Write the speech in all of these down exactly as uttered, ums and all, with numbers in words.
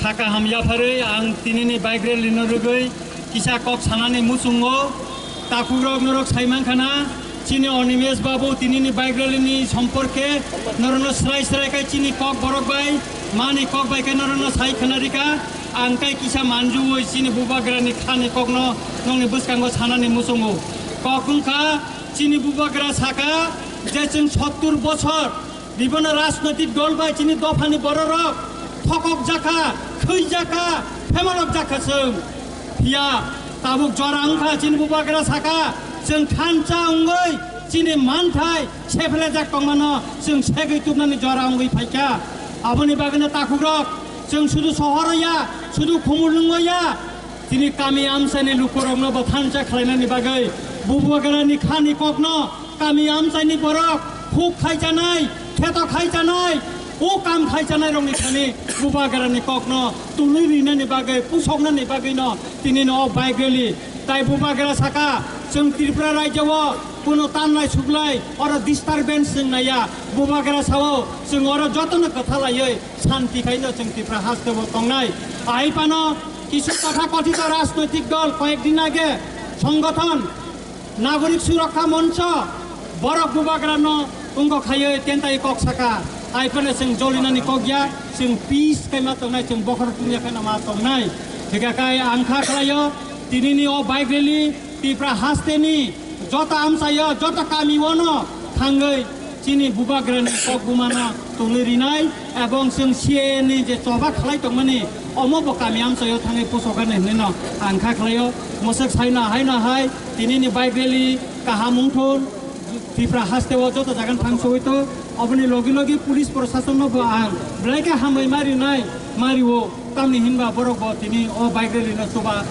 Saka ham yapharwi ang tinini bike rally no rwgwi kisa kok sanani muchungo. Takhukrok norok sai mankha na, chini Animesh babu tinini bike rally ni somporke norokno srai srai khai chini kok borok bai mani kok bai khe norokno sai khna rikha. Ang kai kisa manjuwi chini bubagrani khani kokno nongni bwskango sanani muchungo. Kok wngkha chini bubagra saka je chwng sottur bochor Bibhinno rajnoitik dol bai chini dophani bororok thokok jakha, khwi jakha, phemalok jakha chwng. Phiya tabuk jora wngkha chini bubagra saka, chwng thansa wngwi chini manthai sephelajak tongmano chwng segwi tubnani jora wngwi phaikha. Aboni bagwino takhukrok chwng sudu sohoro ya, sudu khumulwngo ya, Tini kami amchaini lukurokno bo thansa khlainani bagwi bubagrani khani kokno kami amchaini borok huk khaijanai, kheto khaijanai, o kam khaijanai rokni thani bubagrani kokno tului rinani bagwi, pusoknani bagwino tini no bike rally. Tai bubagra saka, chwng Tripura rajyo o kuno tanlai suklai oro disturbance chwng naiya. Bubagra sao chwng oro jotono kwtha laiwi santi khaino chwng Tripura haste bo tongnai. Ahai phano kisu totha kothito rajnoitik dol koyek din age songothon Nagorik Surokha Moncho borok bubagrano tongo khaiwi tentai kok saka. Ahai phano chwng jolinani kok ya, chwng peace khaima tongnai, chwng bokhorok tungya khaino ma tongnai. Hingkha khe ang kha khlaio tinini o bike rally Tripura hasteni joto amchaio, joto kamiono thangwi chini bubagrani kok bumano tului rinai ebong chwng C A A ni je choba khlai tongmani omo bo kami amchaio thangwi pusokani hinwi no ang kha khlaio. Mwswk saino haino hai tinini bike rally kaham wngthun, Tripura hasteo joto jagani thang sogwi to oboni logi logi police proshasonno bo ang belai khe hambai ma rinai ma rio. Tamni hinba borok bo tini o bike rally no chuba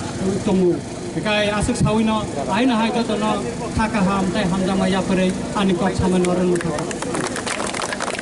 tongo. Hikai aswk sawino aino hai jotono kha kaham tei hamjakma yapharwi ani kok samani oro nukha.